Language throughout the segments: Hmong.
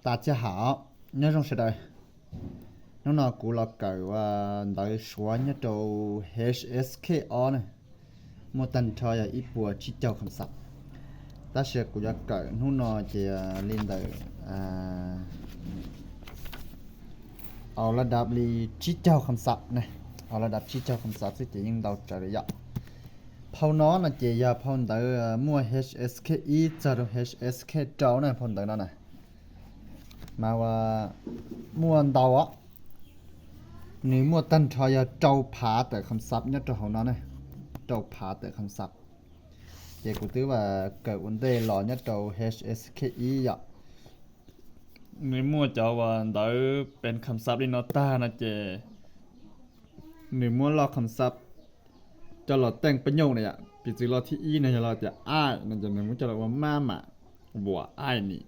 Tas txiaj hauv, nyob zoo sawv daws. Hnub no kuv los kawm ntawv Suav nyob rau H S K ob na, muaj tag nrho yog ib puas tsib caug kham xav. Tab sis kuv yuav kawm hnub no ces li ntawm au la dab li tsib caug kham xav ne, au la dab tsib caug kham xav xwb ces yeej ntau tsawv lawm yom. Phau no no ces yog phau ntawv muaj H S K ib txog rau H S K rau na, phau ntawv no na. Mas muaj ntau os, nws muaj tag nrho yog rau phav tawm kham xav nyob rau hauv no ne, rau phav tawm kham xav. Ces kuv twb kawm ua ntej los nyob rau H S K ib yom. Nws muaj cov uas ntawv pem kham xav li no tag no ces nws muab loj kham xav coj los teej pab nyuj na yom. Piv txwv lo thib ib no yog lo tias ai no ces nws muab coj los ua mab mam vuam ai nim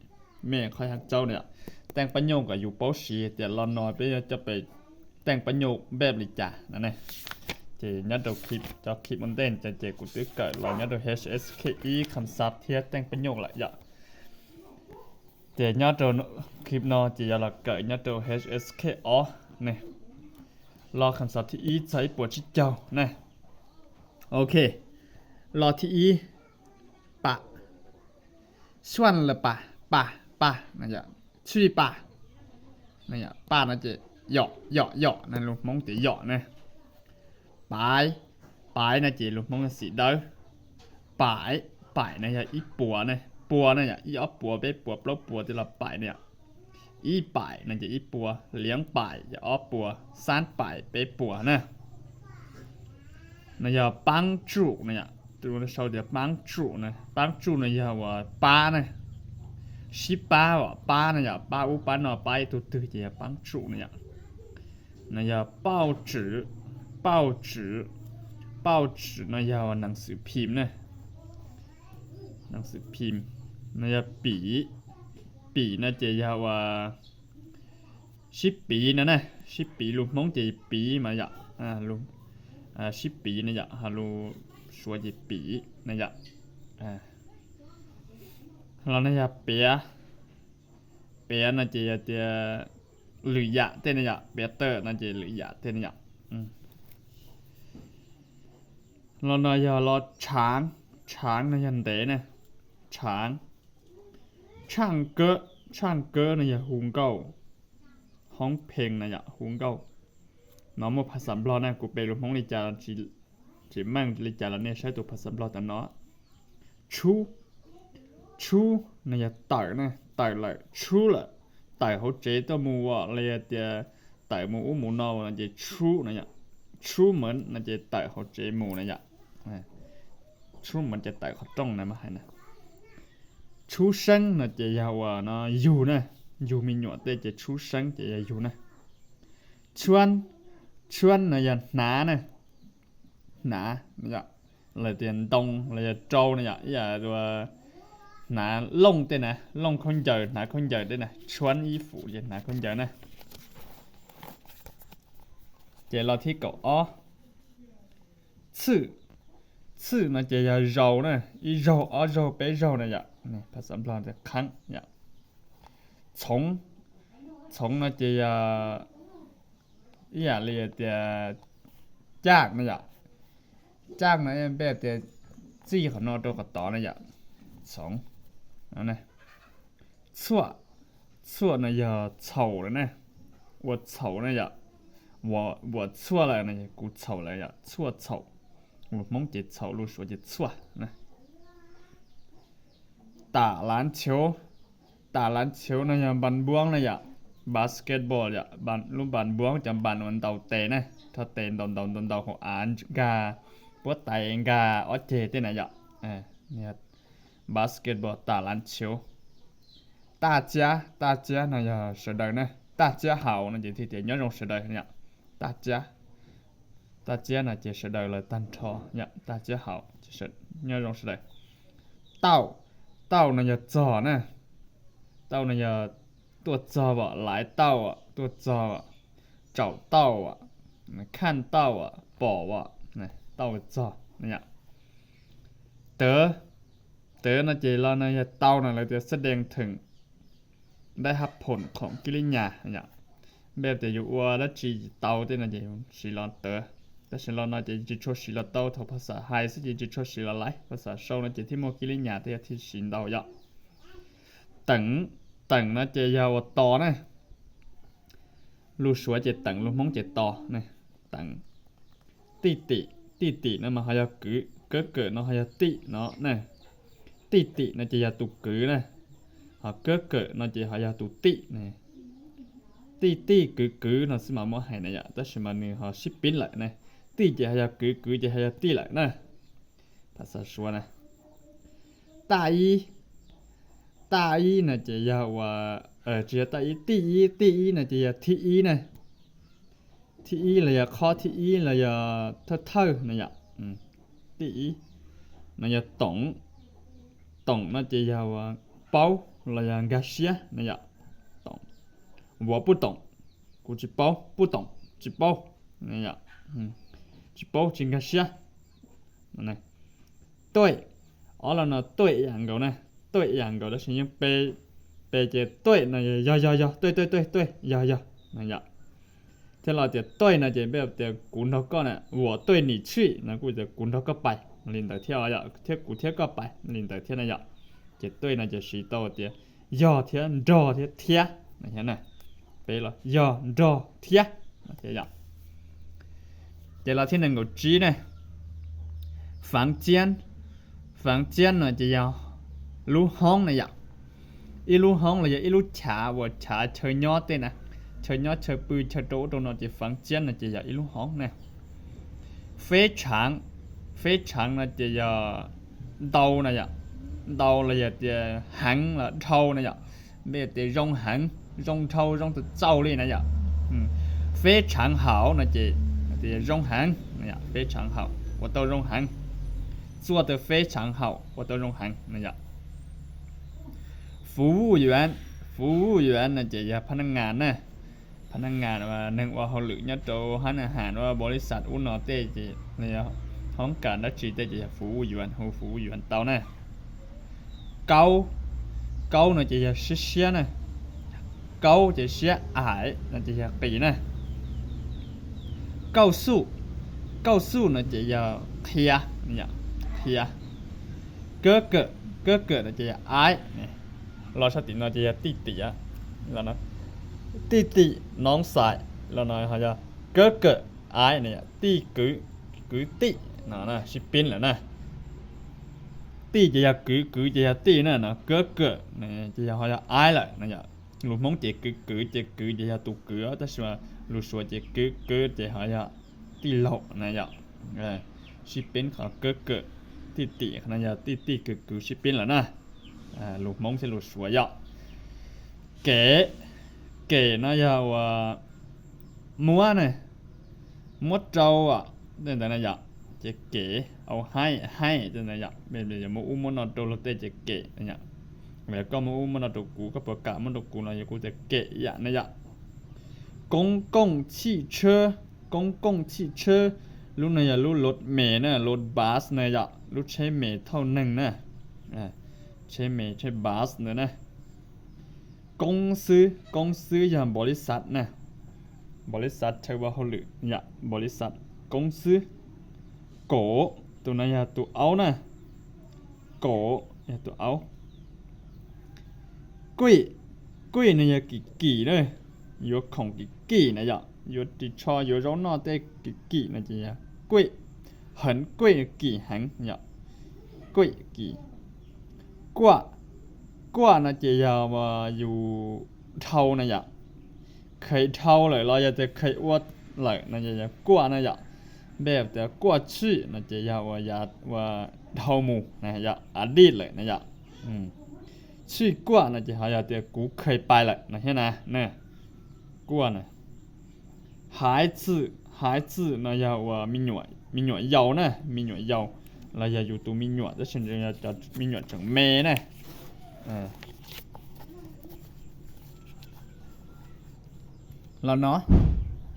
mej qhov hab caub na yom. Teej pab nyuj kom yus paub siv tias lo no peb yuav coj pem teej pab nyuj npej li cas no ne. Ces nyob rau cov clip ua ntej ces kuv twb kawm los nyob rau H S K ib kham xav thiab teej pab nyuj lawm yom. Ces nyob rau clip no ces yog los kawm nyob rau H S K ob ne, lo kham xav thib ib txog ib puas tsib caug ne. Ok, lo thib ib, pam, xuaj lawm pam, pam, pam no yom, tsuj pam, pam no ces yom, yom, yom na, lus Hmoob tias yom ne. Paiv, paiv no ces lus Hmoob yog xim dawb. Paim, paim no yog ib puas ne, puas na yom, ib ob puas peb puas plaub puas tej los paim na yom. Ib paim no ces ib puas, liav paim ces ob puas, xab paim peb puas na. No yog paab tsuj no yom, sau tias paab tsuj na, paab tsuj no yog uas pab ne, sib pab, pab na yom, pab ub pab no pab ib tug twg ces yog paab tsuj na yom. No yog pauj tswm, pauj tswm, pauj tswm no yog หนังสือพิมพ์ ne, หนังสือพิมพ์. No yog pim, pim no ces yog uas sib piv no ne, sib piv lus Hmoob ces piv mas yom, sib piv no yom, ho lus Suav ces piv no yom. Los no yog piav, piav no ces yog tias lwm yam tej no yom, piav tawm no ces lwm yam tej no yom. Los no yog lo tshaav, tshaav no yog ntev ne, tshaav. Tshaaj kawb, tshaaj kawb no yog hu nkauj, hoob pheej no yom, hu nkauj. No muaj phas xas Nplog na, kuv pe lus Hmoob li cas tsis meej li cas los nej saib tus phas xas Nplog tam no. Tshub, tshub no yog tawm ne, tawm lawm, tshub lawm, tawm hauv tsev tuaj mus los yog tias tawm mus ub mus no no ces tshub no yom. Tshub mawv no ces tawm hauv tsev mus na yom. Tshub mawv ces tawm qhov rooj na mas hais na. Tshub seeb no ces yog uas no yug na, yug me nyuam tej ces tshub seeb ces yog yug na. Tshuab, tshuab no yog hnav na, hnav, los tias ntoo los yog rau no yom, ib yam hnav looj tej na, looj khaub ncaws, hnav khaub ncaws tej na, tshuab ib fum ces hnav khaub ncaws na. Ces lo thib kaum ob, txhwj, txhwj no ces yog zaus na, ib zaug ob zaug peb zaug na yom, phas xas Nplog tias kheeb yom. Txhoov, txhoov no ces yog ib yam li tias caj no yom, caj no peb tias txij qhov no rau qhov tod na yom, txhoov. Txhuaj, txhuaj no yog txhaum lawm ne, ua txhaum na yom, vuam txhuaj lawm no kuv txhaum lawm yom, txhuaj txhaum. Lus Hmoob ces txhaum, lus Suav ces txhuaj na. Tam lav nchauv, tam lav nchauv no yog npas npuab na yom, basketball yom, lub npas npuab cov npas uas ntaus tes na, rho tes ntaus ntaus ntaus ntaus hauv av nkag puab tais nkag ob ceg tej na yom. Basketball, tam lav nchauv. Taj ciab, taj ciab no yog sawv daws na, taj ciab haus no ces thiaj tias nyob zoo sawv daws yom. Taj ciab, taj ciab no ces sawv daws lawv tag nrho yom, taj ciab haus nyob zoo sawv daws. Tauj, tauj no yog txog na, tauj no yog tuaj txog vam, laiv tauj tuaj txog, tsaum tauj, khaj tauj, pom, tauj txog. Tawv, tawv no ces los no yog tau no lawv tias xab dees theem, dab hab phoom khoom kib lib nyas yom. Npej tias yus ua dab tsi tau tej no ces siv los ntawd, tab sis los no ces tsis tshua siv los tau, thaum phas xas hais xwb ces tsis tshua siv los laiv, phas xas sau no ces thiaj muaj kib lib nyas tej thiaj siv ntau yom. Teem, teem no ces yog ua tos na. Lus Suav ces teem, lus Hmoob ces tos na. Teem. Tij tim, tij tim no mas ho yog kwv, kab kawm no ho yog tij no na. Tij tim no ces yog tus kwv na, ho kab kawm no ces ho yog tus tij. Tij tij kwv kwv no xwb mas muab hais na yom, tab sis mas nws ho sib pib lawm na. Tij ces ho yog kwv, kwv ces ho yog tij lawm na. Phas xas Suav na. Taj ib, taj ib no ces yog ua, tsis yog taj ib, tij ib, tij ib no ces yog thib ib na. Thib ib los yog qhov thib ib los yog thawj thawj na yom. Tij ib no yog toom, toom no ces yog paub los yog nkag siab na yom. Toom, vuas pub toom, kuv tsis paub, pub toom, tsis paub, tsis paub tsis nkag siab. Tuaj, ob los no tuaj ib yam nkaus na, tuaj ib yam nkaus tab sis yeej pe, pe ces tuaj no yog yog yog, tuaj tuaj tuaj tuaj yog yog na yom. Thiab los tias tuaj no ces npej tias kuv nrog koj na, vuas tuaj nim tshwj no kuj tias kuv nrog koj pais li ntawd thiab yom, thiab kuv thiab koj pais li ntawd thiab na yom. Ces tuaj no ces siv tau tias yog thiab nrog thiab thiab no thiab na. Peb los yog nrog thiab no thiab yom. Ces los thiab nees nkaum tsib ne. Faav ciab, faav ciab no ces yog lub hoob na yom. Ib lub hoob los yog ib lub chav uas chav chaw nyob tej na, chaw nyob chaw pw chaw rau ub rau no ces faav ciab no ces yog ib lub hoob na. Feb tshaav, feb tshaav no ces yog ntau na yom, ntau los yog tias heev los dhau na yom. Npej tias zoo heev, zoo dhau, zoo txaus txaus li na yom. Feb tshaav haum no ces tias zoo heev, feb tshaav haum ua tau zoo heev. Txuaj tau feb tshaav haum ua tau zoo heev na yom. Fuv vuj yuav, fuv vuj yuav no ces yog phab naj ngas na, phab naj ngas, neeg ua hauj lwm nyob rau hab na has ua npaus lis xas ub no tej ces, hoob kas dab tsi tej ces yog fuv vuj yuav, hu fuv vuj yuav tau na. Kaub, kaub no ces yog siab siab na. Kaub ces siab, ais no ces yog qis na. Kauj xuj, kauj xuj no ces yog qhia, qhia. Kab kawm, kab kawm no ces yog aib, los sab tim no ces yog tij tim, tij tim noov xais los no ho yog kab kawm aib na yom, tij kwv, kwv tij no sib pib lawm na. Tij ces yog kwv, kwv ces yog tij na no, kab kawm ces yog ho yog aib lawm na yom. Lus Hmoob ces kwv, kwv ces kwv ces yog tus kwv, tab sis lus Suav ces kwv, kwv ces ho yog tij laug na yom. Sib pib qhov kab kawm, tij tim no yog tij tij kwv kwv sib pib lawm na. Lus Hmoob thiab lus Suav yom. Kev, kev no yog uas muab na, muab rau tej ntawd na yom. Ces kev, au haib, haib tej ntawd yom, muab ub muab no rau luag tej ces kev na yom. Koj muab ub muab no rau kuv, koj puas kam muab rau kuv no yog kuv tias kev yam na yom. Koob kooj txhij tsheb, koob kooj txhij tsheb, lub no yog lub lod mes na, lod bus na yom, lub tsheb mes thauj neeg na, tsheb mes tsheb bus ntawd na. Koob xwb, koob xwb yog npaus lis xas na, npaus lis xas chaw ua hauj lwm yom, npaus lis xas. Koob xwb. Kaum, tus no yog tus aub na, kaum yog tus aub. Kuij, kuij no yog kim kim na, yuav khoom kim kim na yom, yuav ris tsho yuav zaub noj tej kim kim no ces yog kuij. Heev kuij, kim heev yom, kuij kim. Kuaj, kuaj no ces yog yus dhau na yom, kheev dhau lawm los yog tias kheev ua lawm no ces yog kuaj na yom. Npej tias kuaj tshwj no ces yog ua, ua dhau mus na yom, a dij lawm na yom. Tshwj kuaj no ces ho yog tias kuv kheev pais lawm no thiab na. Kuaj na. Haiv txwm, haiv txwm no yog ua me nyuam yaus na, me nyuam yaus los yog yus tus me nyuam, tab sis yog cov me nyuam tseem me na. Los no,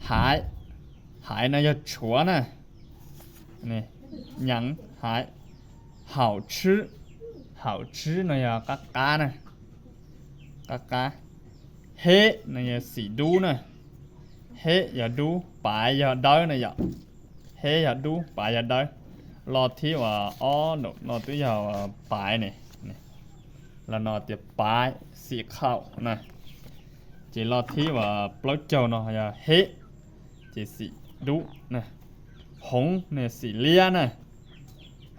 haiv, haiv no yog tshuav na. Nyav haiv. Haum tshwb, haum tshwb no yog qab qab na, qab qab. Heb no yog xim dub na. Heb yog dub, paiv yog dawb na yom. Heb yog dub, paiv yog dawb. Lo thib uas ob no twb yog paiv ne. Los no tias paiv, xim khaum na. Ces lo thib uas plaub caug no yog heb, ces xim dub na. Hoov no xim liab na.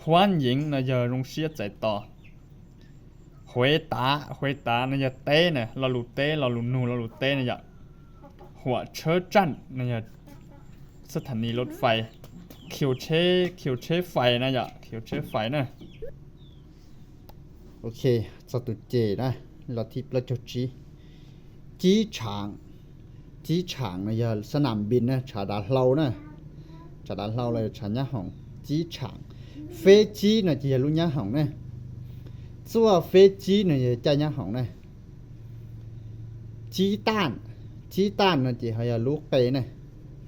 Huab yeev no yog zoo siab txais tos. Huev tav, huev tav no yog teb na, lo lus teb, lo lus nug, lo lus teb na yom. Huam tshawb tsaj no yog xab thas nis lub fais, khiu tsheb, khiu tsheb fais na yom, khiu tsheb fais na. Ok, txog tus ces na, lo thib plaub caug tsib. Cib tshaam, cib tshaam no yog sab nam npis na, tshav dav hlau na. Tshav dav hlau los yog tshav nyab hoom, cib tshaam. Feb cib no ces yog lub nyab hoom na. Txuaj feb cib no yog caij nyab hoom na. Cib taj, cib taj no ces ho yog lub qe na,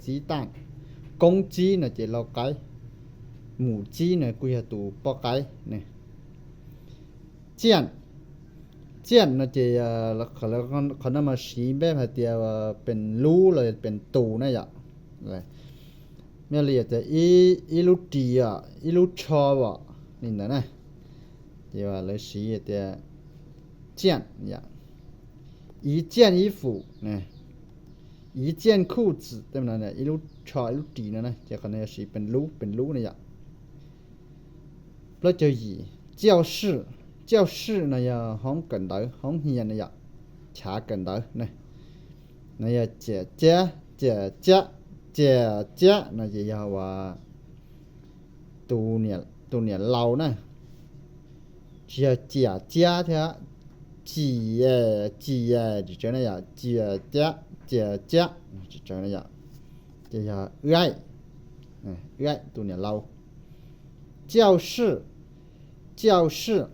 cib taj. Koob cib no ces lau qaib. Mus cib no kuj yog tus poj qaib ne. Ciaj, ciaj no ces qhov no mas siv npe hais tias pes lub los pes tus na yom. Yog li tias ib lub ris os, ib lub tsho os, li ntawd na. Ces lawv siv tias ciaj, ib ciaj ib fum, ib ciaj khuj txim, ib lub tsho ib lub ris no na, ces qhov no yog siv pes lub, pes lub na yom. Plaub caug yim, cauj sij, cauj sij no yog hoob kawm ntawv, hoob hias na yom, chav kawm ntawv na. No yog ciam ciab, ciam ciab, ciam ciab no ces yog uas tus niam laus na. Tsis yog ciam ciab thiab, ci, ci, tsis tsawv na yom, ciam ciab, ciam ciab, tsis tsawv na yom. Ces yog wb, wb tus niam laus. Cauj sij, cauj sij,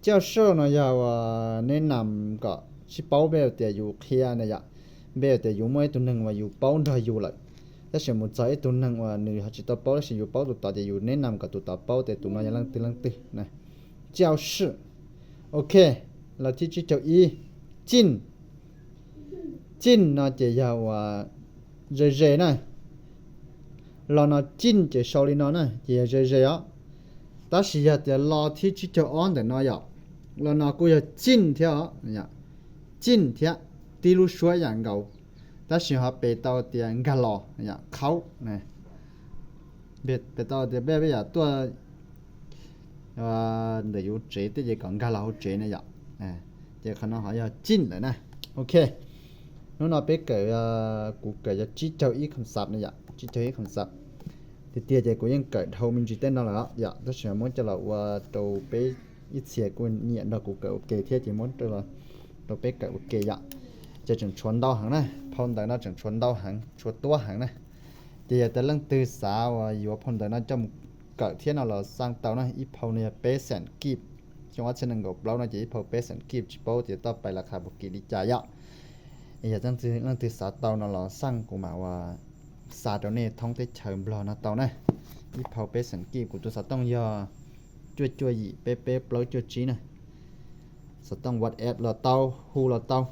cauj sij no yog uas neb nam kom sib paub, npe tias yus qhia na yom. Npe tias yus muaj ib tug neeg uas yus paub nrog yus lawm, tab sis mus txog ib tug neeg uas nws ho tsis tau paub tab sis yus paub tus tod ces yus neb nam kom tus tod paub tias tus no yog leej twg leej twg na. Cauj sij. Ok, lo thib tsib caug ib, cij. Cij no ces yog uas ze ze na. Lo no cij ces sau li no na ces yog ze ze os. Tab sis yog tias lo thib tsib caug ob ntawm no yom, lo no kuj yog cij thiab os, cij thiab, tib lub suab yam nkaus, tab sis ho pes tau tias nkag los, khaub. Pes tau tias peb, peb yam tuaj ntawm yus tsev tej ces kom nkag los hauv tsev na yom. Ces qhov no ho yog cij lawm na. Ok, hnub no peb kawm, kuv kawm yog tsib caug ib kham xav na yom, tsib caug ib kham xav. Tiag tiag ces kuv yeej kawm dhau me ntsis tej no lawm yom, tab sis muab coj los ua rau peb ib txhia kuj nyiam nrog kuv kawm ua ke thiab ces muab rau peb kawm ua ke yom. Ces tseem tshuav ntau heev na, phau ntawv no tseem tshuav ntau heev, tshuav tuab heev na. Ces yog tias leej twg xav uas yuav phau ntawv no coj mus kawm thiab no los xaj tau na, ib phau no yog peb xees kib. Xyoo ob txhiab nees nkaum plaub no ces ib phau peb xees kib tsis paub tias toj pais las khas puas kim li cas yom. Yog leej twg xav tau no los xaj kuv mam ua xa rau nej thoob teb chaws Nplog no tau na. Ib phau peb xees kib kuv tus xov tooj yog cuaj cuaj yim peb peb plaub cuaj tsib na. Xov tooj WhatsApp los tau, hu los tau,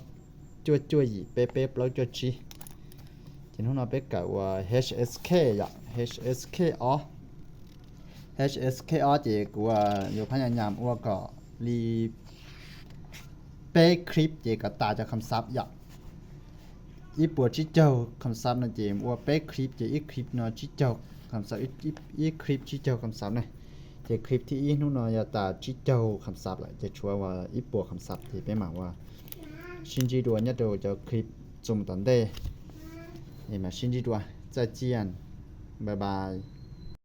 cuaj cuaj yim peb peb plaub cuaj tsib. Ces hnub no peb kawm uas HSK yom, HSK ob. HSK ob ces kuv yuav phab nyas nyas ua kom li peb clip ces kom tas cov kham xav yom. Ib puas tsib caug kham xav no ces ua peb clip ces ib clip no tsib caug kham xav, ib clip tsib caug kham xav na. Ces clip thib ib hnub no yog tas tsib caug kham xav lawm ces tshuav uas ib puas kham xav ces peb mam ua sib ntsib dua nyob rau cov clip txuas mus tom ntej. Es mam sib ntsib dua, txaj ciaj, bye bye.